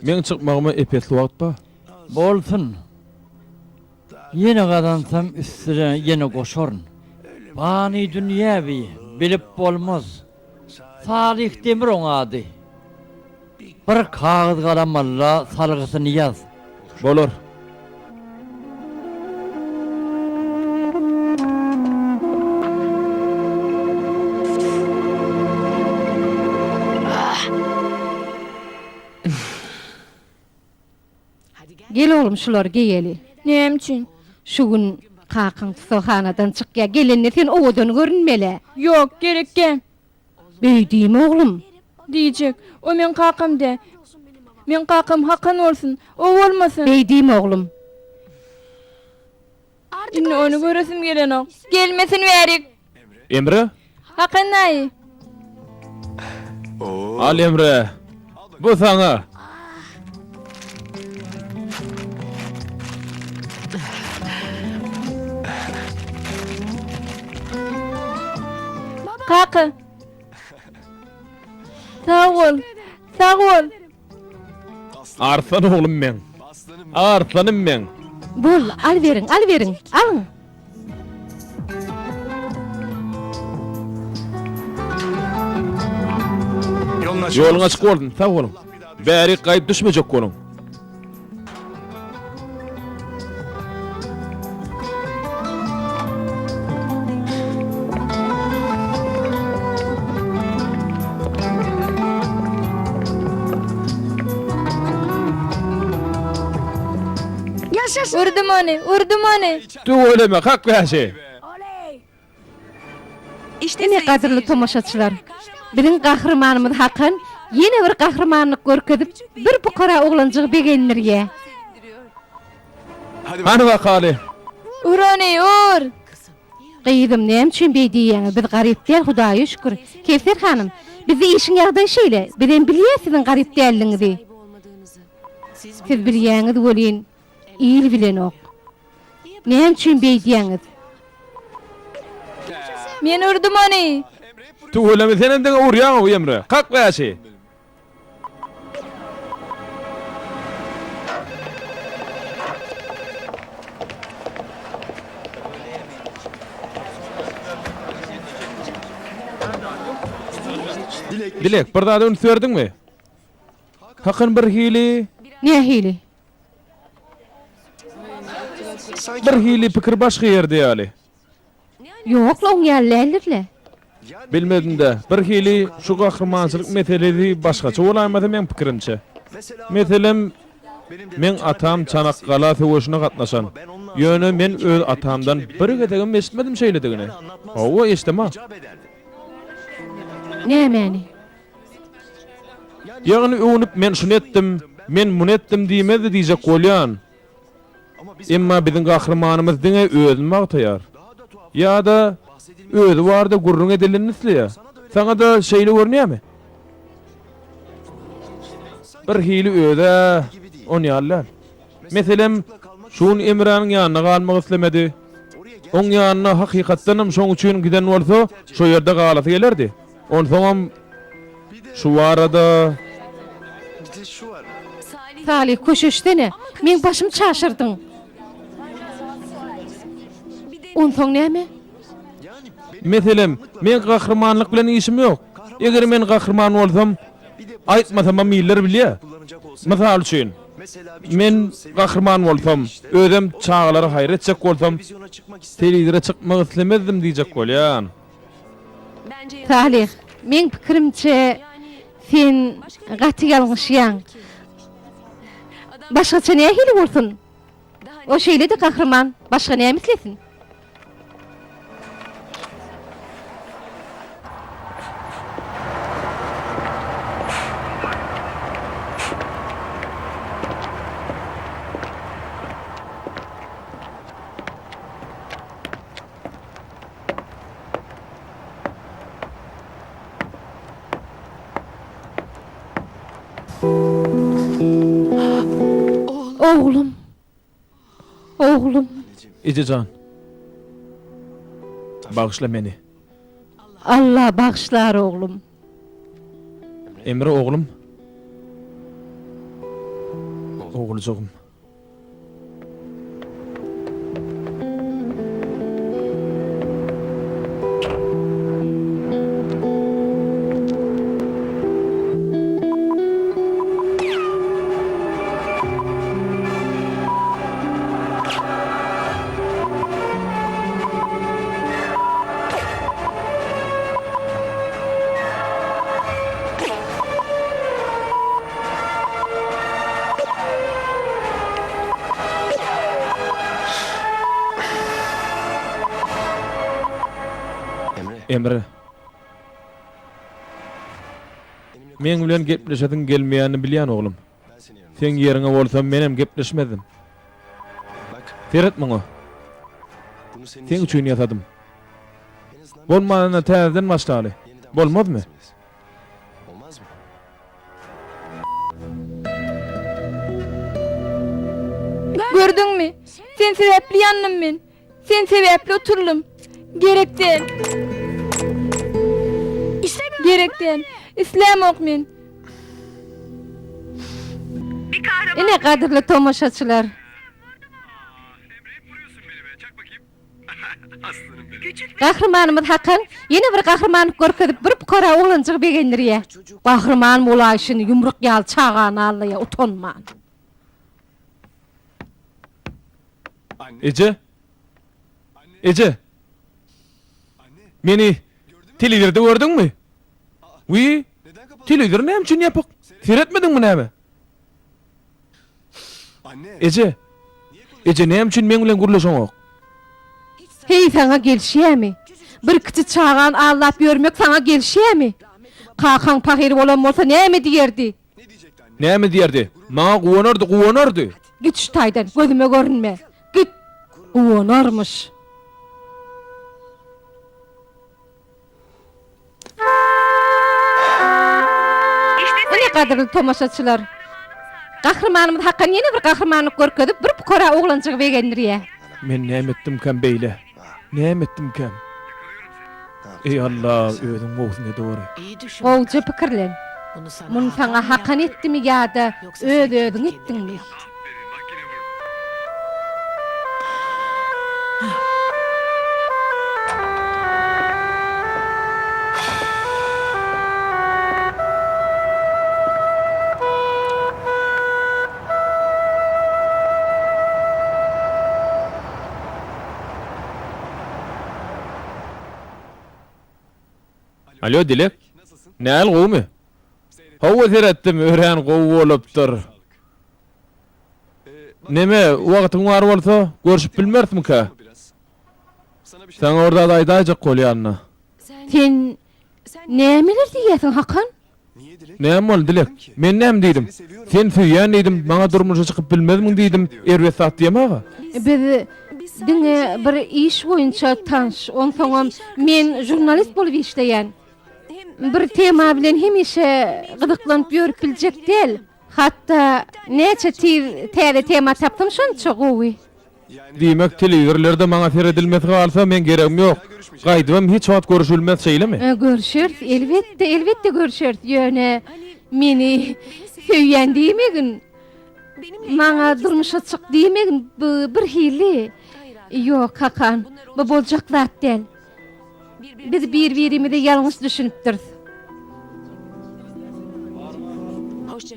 meň çykmagyma ep-esli wagt bar. Bolsun. Ýene gazansam üstüne ýene goşaryn. Pany dünýä bi, bilip bolmaz. Salyh Demir oň ady. Bir kagyz galam al-da salgysyny ýaz. Bolar. Gel oglum şulary geýeli. Näme üçin? Şu gün kakaň tussaghanadan çykýa, gelende sen owadan görünmeli. Ýok, gerek däl. Beý diýme oglum. Diýjek. O meň kakam däl. Meň kakam Hakan bolsun, o bolmasyn. Beý diýme oglum. Indi ony göresim gelenok. Gelmesin bärik. Emre? Hakan daýy. Al Emre. Bu saňa. Kaka. Sag bol. Sag bol. Arslan oglum meň. Arslanym meň. Bol, alyberiň, alyberiň, alyň. Ýoluň açyk bolsun, sag boluň. Bärik gaýyp düşmejek boluň. Urdum ony, urdum ony. Tüweleme, kak bäşi! Ine gadyrly tomaşaçylar, biziň gahrymanymyz Hakan ýene bir gahrymanlyk görkezip, bir pukara oglanjygy begendirýär. Hany bakaly. Ur ony, ur! Gyzym, näme üçin beý diýýäňiz, biz garyp däl, Hudaýa şükür. Kewser hanym, bizde işiň ýagdaýy şeýle, bizem bilýäs siziň garyp däldigiňizi. Siz bilýäňiz welin, il bilenok. Näme üçin beýdýäňiz? Men urdum ony! Tüweleme senem diňe urýaň-ow Emre. Kak bäşi! Dilek, bir zada üns berdiňmi? Hakan birhili... Nähili? Birhili pikir başga ýerde ýaly. Ýok-la, oň ýaly däldir-le. Bilmedim-dä, birhili şu gahrymançylyk meselesi başgaça bolaýmasa meň pikirimçe. Meselem, meň atam Çanakgala söweşine gatnaşan. Ýöne men öz atamdan bir gezegem eşitmedim şeýledigini. Hawa, eşidemok. Nämäni? Ýagny öwnüp men şuny etdim, men muny etdim diýmezdi diýjek bolýan. Emma biziň gahrymanymyz diňe özüni magtaýar. Ýa-da özi barada gürrüň edilenini isleýär. Saňa-da şeýle görünýärmi? Birhili öz-ä on ýaly däl. Meselem, şu gün Emräniň ýanynda galmak islemedi. Oň ýanyna hakykatdanam şoň üçin giden bolsa, şo ýerde galasy gelerdi. Onsoňam şu barada. Salyh, köşeşsene. Meň başymy çaşyrdyň. Onsoň näme? Meselem, meň gahrymanlyk bilen işim ýok. Eger men gahryman bolsam, aýtmasamam iller bilýär. Mysal üçin, men gahryman bolsam, özem çagalara haýyr etjek bolsam, telewizora çykmak islemezdim diýjek bolýan. Salyh, meň pikirimçe, Sen gaty ýalňyşýaň. Başgaça nähili bolsun? O şeýle-de gahryman, başga näme islesin? Oglum. Oglum. Eje jan. Bagyşla meni. Alla bagyşlar oglum. Emre oglum. Oguljygym. Emre. Meň bilen gepleşesiň gelmeýänini bilýän oglum. Seň ýeriňe bolsam menem gepleşmezdim. Seret muňa. Seň üçin ýasadym. Bolmanynda täzeden başlaly. Bolmazmy? Gördüňmi? Sen sebäpli ýandym men. Sen sebäpli oturyldym. Gerek däl. Gerek däl. Islämok men. Ine gadyrly tomaşaçylar. Gahrymanymyz Hakan ýene bir gahrymanlyk görkezip bir pukara oglanjygy begendirýär. Gahryman bolaýşyny ýumruk ýaly çagany aldaýar utanman. Eje! Eje! Meni telewizorda gördüňmi? Wiý, telewizor näme üçin ýapyk? Seretmediňmi näme? Eje! Eje, näme üçin meň bilen gürleşeňok? Heý, saňa gelişýämi? Bir kiçi çagany aldap ýörmek saňa gelişýämi? Kakaň pahyr bolan bolsa näme diýerdi? Näme diýerdi? Maňa guwanardy, guwanardy! Git şu taýdan, gözüme görünme! Git! Guwanarmyş. Ine gadyrly tomaşaçylar. Gahrymanymyz Hakan ýene bir gahrymanlyk görkezip bir pukara oglanjygy begendirýär. Men näme etdimkäm beýle? Näme etdimkäm? Eý Alla, özüň gowusyny edeweri. Gowja pikirlen. Muny saňa Hakan etdimi ýa-da öz-özüň etdiňmi? Alýo Dilek. Näl gowumy? Hawa seretdim örän gowy bolupdyr. Neme wagtyň bar bolsa görşüp bilmerismikä? Saňa bir zat aýdaýjak bolýan-da. Sen nämeler diýýäsiň Hakan? Näme boldy Dilek? Men näme diýdim? Seni söýýän diýdim, maňa durmuşa çykyp bilmezmiň diýdim, erbet zat diýemag-a. Biz diňe bir iş boýunça tanyş, onsoňam men žurnalist bolup işleýän. Bir tema bilen hemişe gyzyklanyp ýörüp biljek däl. Hatda näçe tiz täze tema tapsam şonça gowy. Diýmek, telewizorlerde maňa seredilmesi galsa, meň geregim ýok. Gaýdybam hiç wagt görüşilmez, şeýlemi? Görüşeris, elbetde, elbetde görüşeris, ýöne meni söýýän diýmegin, maňa durmuşa çyk diýmegin, bu birhili. Ýok, Hakan, bu boljak zat däl. Biz bir-birimize ýalňyş düşünipdiris.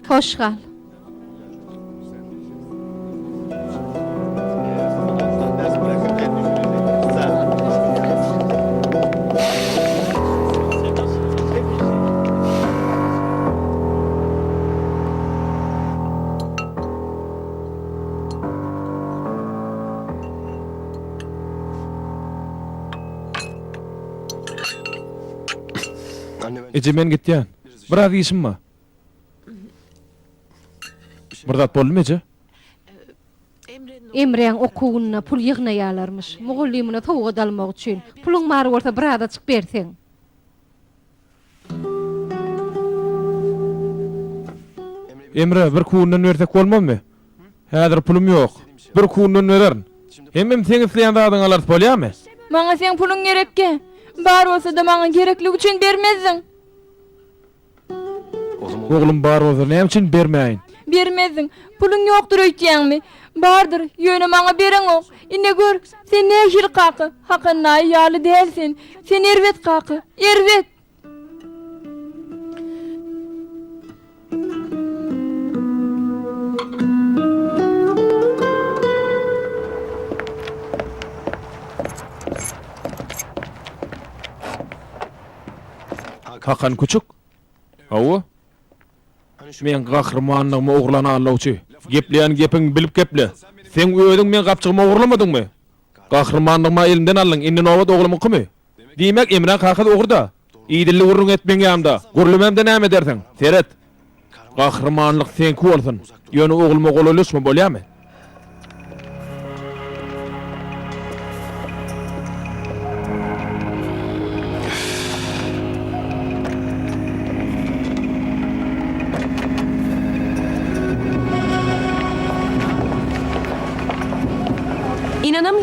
Hoş gal. Eje men gitýän. Biraz işim bar. Bir zat boldumy eje? Emräň okuwynda pul ýygnaýarlarmyş. Mugallymyna sowgat almak üçin. Puluň bar bolsa birazajyk berseň. Emre, bir kunden bersek bolmazmy? Häzir pulum ýok. Bir kunden bererin. Hemem seň isleýän zadyňy alarys bolýamy? Maňa seň puluň gerekkä? Bar bolsa-da maňa gerekligi üçin bermezdiň. Oglum bar bolsa näme üçin bermäýin? Bermezdiň. Puluň ýokdur öýtýäňmi? Bardyr, ýöne maňa bereňok. Ine gör, sen nähili kaka? Hakan daýy ýaly däl sen. Sen erbet kaka, erbet! Hakan Küçük? Hawa. Meň gahrymanlygymy ogurlan allawçy. Gepleýän gepiňi bilip geple. Seň özüň meň gapjygymy ogurlamadyňmy? Gahrymanlygymy elimden aldyň, indi nobat oglumyňkymy? Diýmek, Emräň kakasy ogry-da. Idilli gürrüň et meň ýanymda. Gürlemämde näme edersiň? Seret. Gahrymanlyk seňki bolsun. Ýöne ogluma golaýlaşma, bolýamy?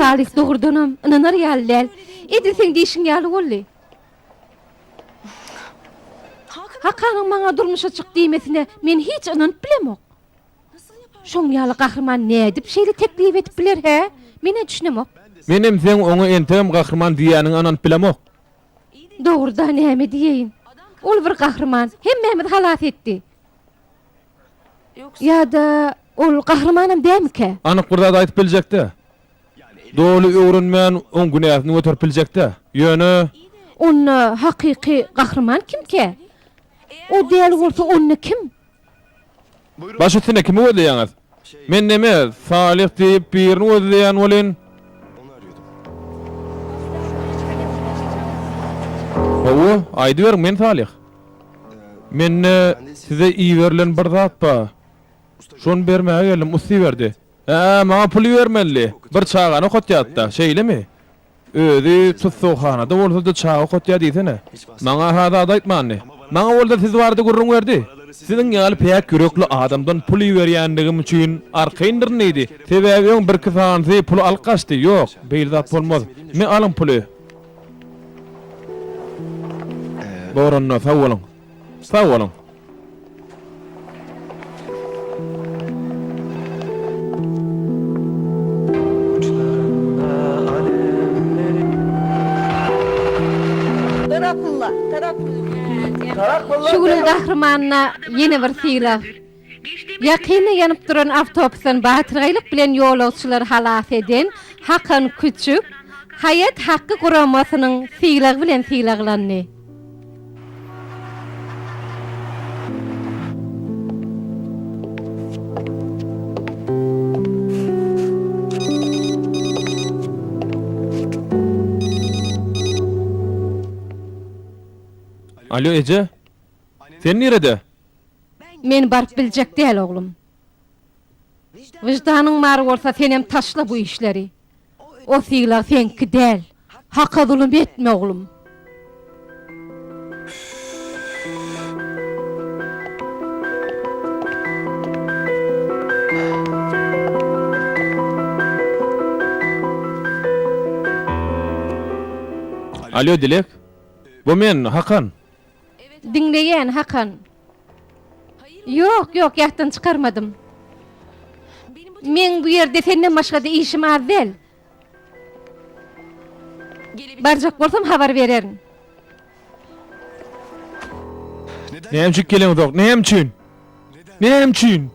Salyh dogrudanam ynanar ýaly däl. Edil seň diýşiň ýaly boldy. Hakanyň maňa durmuşa çyk diýmesine men hiç ynanyp bilemok. Şoň ýaly gahryman nädip şeýle teklip edip biler, hä? Men-ä düşünemok. Menem seň oňa entegem gahryman diýýäniňe ynanyp bilemok. Dogry-da, näme diýeýin? Ol bir gahryman, hemmämizi halas etdi. Ýa-da ol gahrymanam dälmikä? Anyk bir zat aýdyp biljek-dä. Doly öwrenmän oň günäsini göterip biljek-dä. Ýöne. Onda hakyky gahryman kimkä? O däl bolsa onda kim? Baş üstüne kimi gözleýäňiz? Men neme, Salyh diýip birini gözleýän welin. Hawa, aýdyberiň, men Salyh. Mende size iberilen bir zat bar. Şony bermäge geldim, ussa iberdi. Hä, maňa pul ibermelidi. Bir çagany okatýardy-da, şeýlemi? Özi tussaghanada bolsa-da çaga okatýar diýsene. Maňa-ha zat aýtmandy. Maňa bolsa siz barada gürrüň berdi. Siziň ýaly päk ýürekli adamdan pul iberýänligim üçin arkaýyndyryn diýdi. Sebäbi öň birki sanysy puly alyp gaçdy. Ýok, beýle zat bolmaz. Me alyň puly. Bor onda, sag boluň. Sag boluň. Şu günüň gahrymanyna ýene bir sylag. Ýakynda ýanyp duran awtobusdan batyrgaýlyk bilen ýolagçylary halas eden Hakan Küçük Haýat Hakky guramasynyň sylagy bilen sylaglandy. Alýo eje. Sen nirede? Men baryp biljek däl oglum. Wyždanyň bar bolsa senem taşla bu işleri. O sylag seňki däl. Haka zulum etme oglum. Alýo Dilek. Bu men, Hakan. Diňleýän, Hakan. Ýok, ýok, ýatdan çykarmadym. Meň bu ýerde senden başga-da işim az däl. Barjak bolsam habar bererin. Näme üçin geleňzok? Näme üçin? Näme üçin?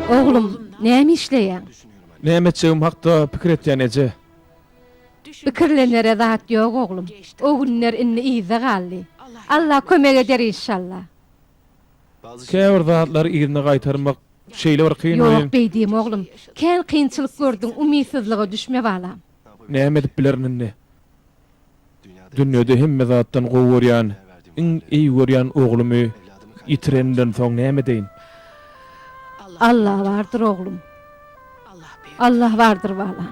Oglum, näme işleýäň? Näme etjegim hakda pikir etýän eje. Pikirlenere zat ýok oglum. O günler indi yzda galdy. Alla kömek eder inşallah. Käbir zatlary yzyna gaýtarmak şeýle bir kyn Ýok, welin. beý diýme oglum. Kän kynçylyk gördüň, umytsyzlyga düşme balam. Näme edip bilerin indi? Dünýede hemme zatdan gowy görýän, iň eý görýän oglumy ýitirenimden soň näme edeýin? Allah bardyr oglum. Allah bardyr balam.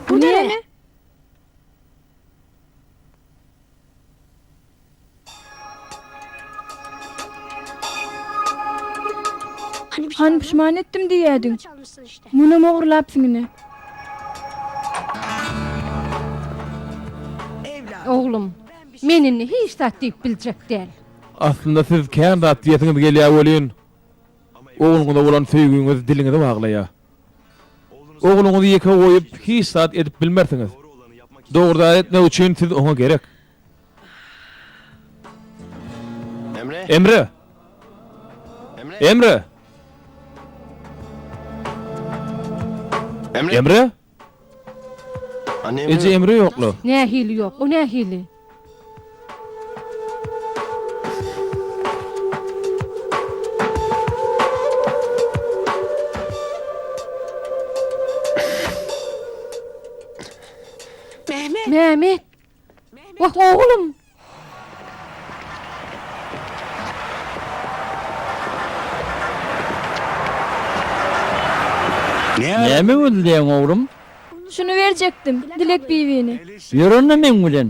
Bu näme? Hany puşman etdim diýýädiň. Munam ogurlapsyň ine. Oglum, men indi hiç zat diýip biljek däl. Aslynda siz kän zat diýesiňiz gelýär welin, ogluňyza bolan söýgüňiz diliňizi baglaýar. Ogluňyzy ýeke goýup hiç zat edip bilmersiňiz. Dogry zat etmek üçin siz oňa gerek. Emre! Emre! Emre! Eje Emre ýokla. Nähili ýok? O nähili? Mehmet! Wah, oglum! Näme gözleýäň, oglum? Şuny berjekdim, Dilek bibini. Ýör onda meň bilen.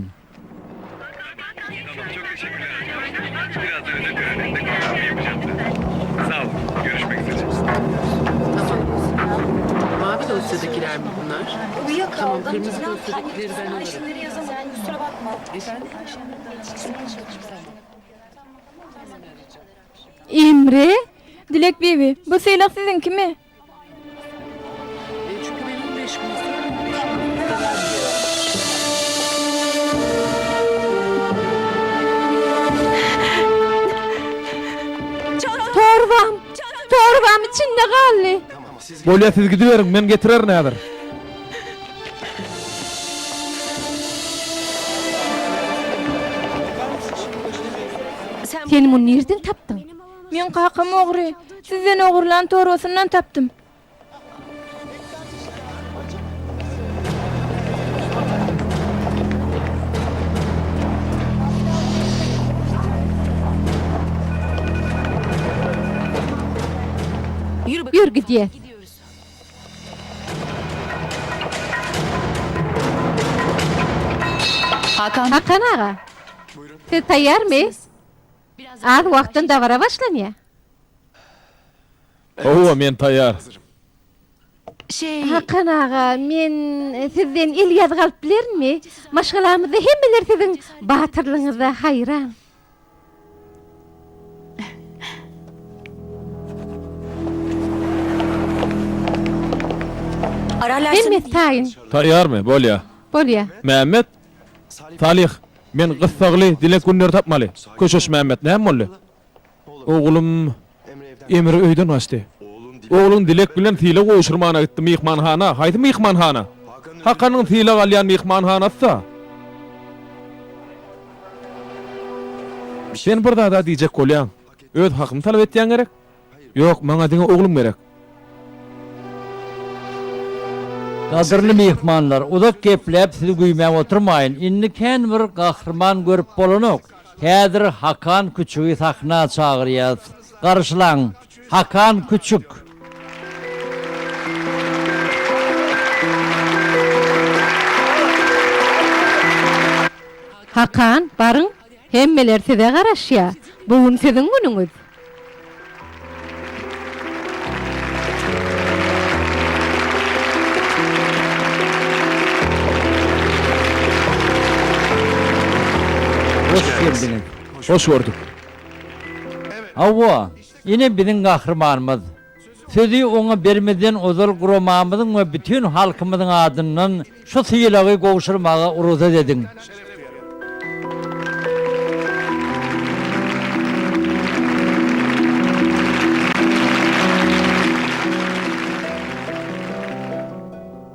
Emre! Dilek bibi, bu sylag siziňkimi? Torbam! Torbam içinde galdy. Bolýa siz gidiberiň, men getirerin häzir. Sen muny nirden tapdyň? Meň kakam ogry. Sizden ogurlan torbasyndan tapdym. Ýör gidýäs. Hakan aga, siz taýýarmy? Az wagtdan dabara başlanýar. Hawa, men taýýar. Hakan aga, men sizden el ýazgy alyp bilerinmi? Maşgalamyzda hemmeler siziň batyrlygyňyza haýran. Hemmesi taýyn. Taýýarmy? Bolýa. Bolýa. Mämmet? Salyh, men gyssagly Dilek Günleri tapmaly. Köşeş Mämmet, näme boldy? Oglum Emre öýden gaçdy. Ogluň Dilek bilen sylag gowşurmana gitdi myhmanhana. Haýsy myhmanhana? Hakanyň sylag alýan myhmanhanasy-da. Sen bir zada diýjek bolýaň. Öz hakymy talap etýäň gerek? Ýok, maňa diňe oglum gerek. Gadyrly myhmanlar, uzak gepläp sizi güýmäp oturmaýyn. Indi kän bir gahryman görüp bolanok. Häzir Hakan Küçügi sahna çagyrýas. Garşylaň, Hakan Küçük! Hakan, baryň, hemmeler size garaşýar. Bu gün siziň günüňiz. Hoş geldiňiz. Hoş gördük. Hawa, ine biziň gahrymanymyz. Sözi oňa bermezden ozal guramamyzyň we bütin halkymyzyň adyndan şu sylagy gowşurmaga rugsat ediň.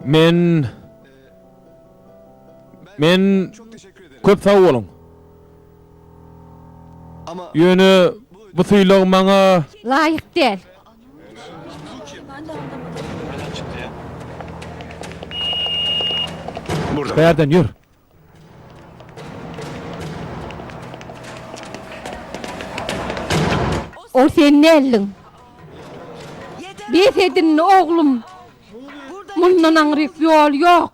Men Men Köp sag boluň. Ýöne bu sylag maňa. Laýyk däl. Bärden ýör. Ol sen däldiň. Bes et indi, oglum. Mundan aňryk ýol ýok.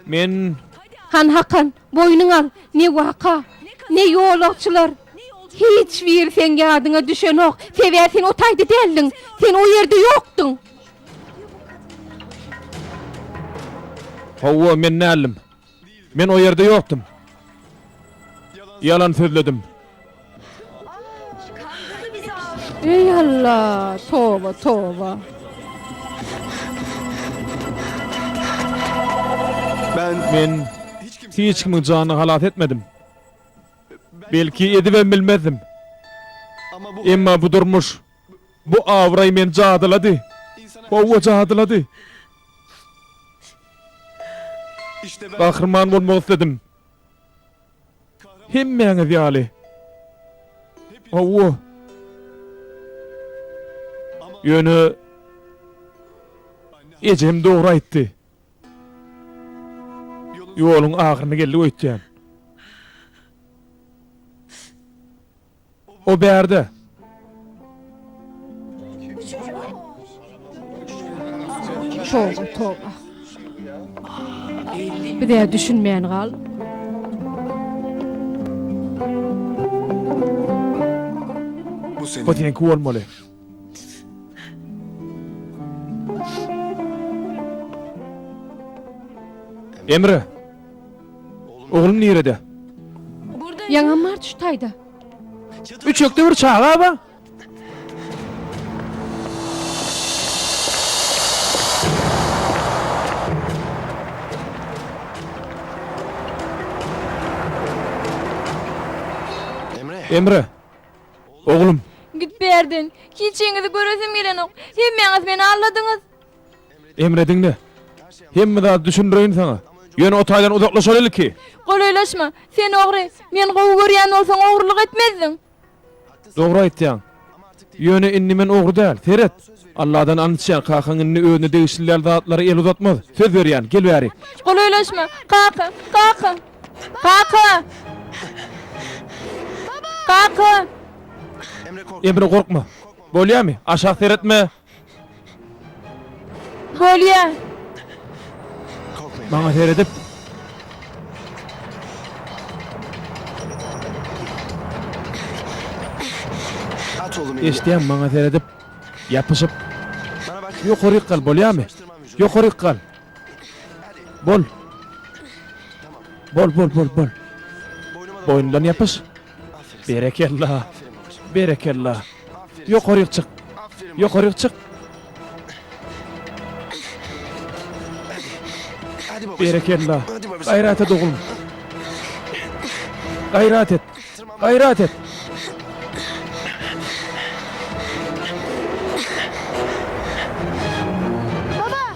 Men. Han Hakan, boýnuň al, ne waka, ne ýolagçylar. Hiç biri seň ýadyňa düşenok. Sebäbi sen o taýda däldiň. Sen o ýerde ýokduň. Hawa, men däldim. Men o ýerde ýokdum. Ýalan sözledim. Eý Alla, toba, toba. Men hiç kimiň janyny halas etmedim. Belki edibem bilmezdim. Emma bu durmuş, bu abraý meni jadylady. Hawa, jadylady. Gahryman bolmak isledim. Hemmäňiz ýaly. Hawa. Ýöne ejem dogry aýtdy. Ýoluň ahyryna geldik öýtýän. O bärde. Toba, toba. Biz-ä düşünmän galdyk. Bu seňki bolmaly. Emre. Oglum nirede? Ýaňam bardy şu taýda. Üçekde bir çaga bar. Emre. Oglum. Git bärden. Hiçiňizi göresim gelenok. Hemmäňiz meni aldadyňyz. Emre diňle. Hemme zady düşündireýin saňa. Ýöne o taýdan uzaklaşaly ilki. Golaýlaşma. Sen ogry. Meni gowy görýän bolsaň ogrulyk etmezdiň. Dogry aýtýaň. Ýöne indi men ogry däl. Seret. Alladan ant içýän, kakaň indi özüne degişli däl zatlara el uzatmaz. Söz berýän. Gel bärik. Golaýlaşma. Kaka! Kaka! Kaka! Kaka! Emre gorkma. Bolýamy? Aşak seretme. Bolýa. Maňa seredip. Eşidýäňmi, maňa seredip, ýapyşyp. Ýokaryk gal, bolýamy? Ýokaryk gal. Bol. Bol, bol, bol, bol. Boýnundan ýapyş. Berekella! Berekella! Ýokaryk çyk! Ýokaryk çyk! Berekella! Gaýrat et, oglum! Gaýrat et! Gaýrat et!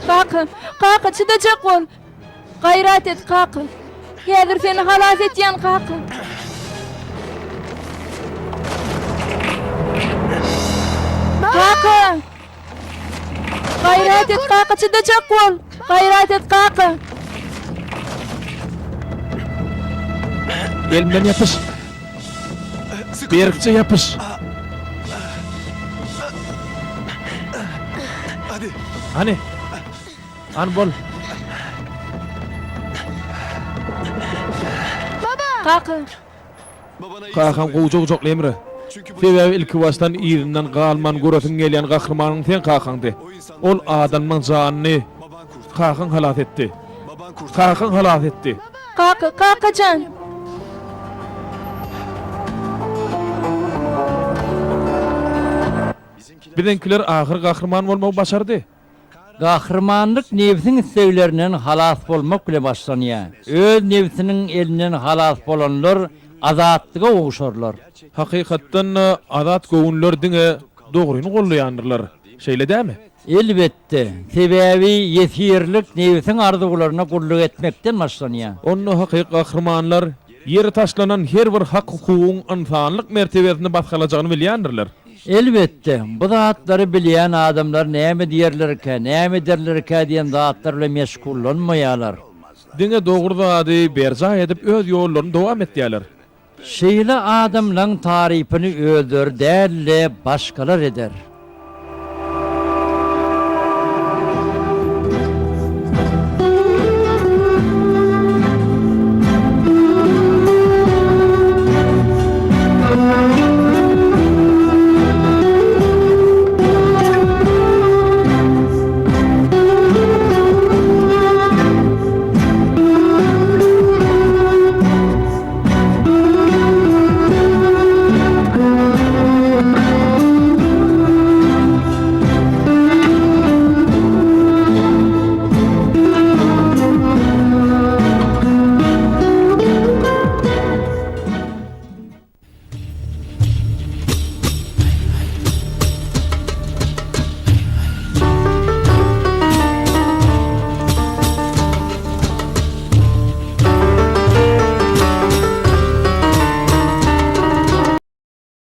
Kaka, kaka, çydajak bol! Gaýrat et, kaka! Häzir seni halas etýän, kaka! Kaka! Gaýrat et, kaka, çydajak bol! Gaýrat et, kaka! Elimden ýapyş. Berkje ýapyş. Hany. Hany bol. Kaka. Kakaň gowja gujakla Emre. Sebäbi ilkibaşdan yzyndan galman göresiň gelýän gahrymanyň seň kakaňdy. Ol adamyň janyny kakaň halas etdi. Kakaň halas etdi. Kaka, kakajan. Biziňkiler ahyr gahryman bolmagy başardy. Gahrymanlyk nebsiň isleglerinden halas bolmak bile başlanýar. Öz nebsiniň elinden halas bolanlar azatlyga gowşarlar. Hakykatdan-da azat göwünler diňe dogryny goldaýandyrlar. Şeýle dämi? Elbetde, sebäbi ýesirlik nebsiň arzuwlaryna gulluk etmekden başlanýar. Onda hakyky gahrymanlar ýere taşlanan her bir hak-hukugyň ynsanlyk mertebesini basgalajagyny bilýändirler. Elbetde, bu zatlary bilýän adamlar näme diýerlerkä, näme ederlerkä diýen zatlar bilen meşgullanmaýarlar. Diňe dogry zady berjaý edip öz ýollaryny dowam etýärler. Şeýle adamlaň tarypyny özleri däl-de başgalar eder.